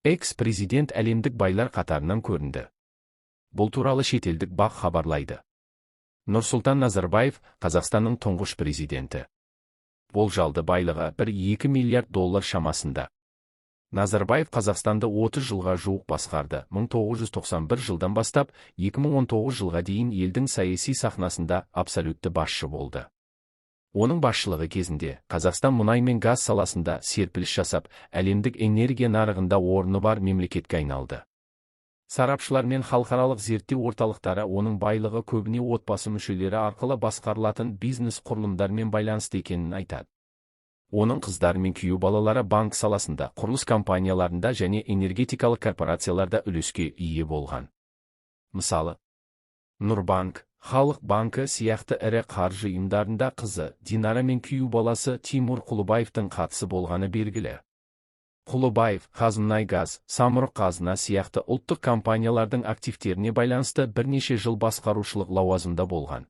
Экс-президент әлемдік байлар қатарынан көрінді. Бұл туралы шетелдік БАҚ хабарлайды. Нұрсұлтан Назарбаев – Қазақстанның тұңғыш президенті. Болжалды байлығы 1-2 миллиард доллар шамасында. Назарбаев Қазақстанды 30 жылға жуық басқарды. 1991 жылдан бастап 2019 жылға дейін елдің саяси сахнасында абсолютті басшы болды. Оның басшылығы кезінде Қазақстан мұнай мен газ саласында серпіліс жасап, әлемдік энергия нарығында орны бар мемлекетке айналды. Сарапшылар мен халықаралық зерттеу орталықтары оның байлығы көбіне отбасы мүшелері арқылы басқарылатын бизнес құрылымдармен байланысты екенін айтады. Оның қыздары мен күйеу балалары банк саласында, құрылыс компанияларында және энергетикалық корпорацияларда үлеске ие болған. Мысалы, Нұрбанк, Халық банкі сияқты ірі қаржы ұйымдарында қызы Динара мен күйеу баласы Тимур Құлыбаевтың қатысы болғаны белгілі. Құлыбаев «Қазмұнайгаз», «Самұрық Қазына» сияқты ұлттық компаниялардың активтеріне байланысты бірнеше жыл басқарушылық лауазымда болған.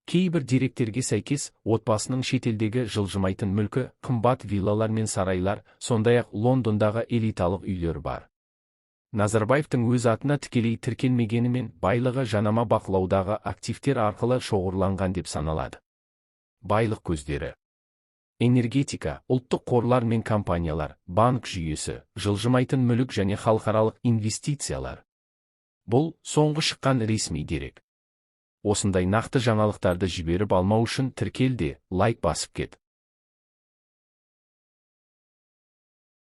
Кейбір деректерге сәйкес, отбасының шетелдегі жылжымайтын мүлкі, қымбат виллалар мен сарайлар, сондай-ақ Лондондағы элиталық үйлер бар. Назарбаевтың өз атына тікелей тіркелмегенімен, байлығы жанама бақылаудағы активтер арқылы шоғырланған деп саналады. Байлық көздері: энергетика, ұлттық қорлар мен компаниялар, банк жүйесі, жылжымайтын мүлік және халықаралық инвестициялар. Бұл – соңғы шыққан ресми дерек. Осындай нақты жаңалықтарды жіберіп алмау үшін тіркел де, лайк басып кет.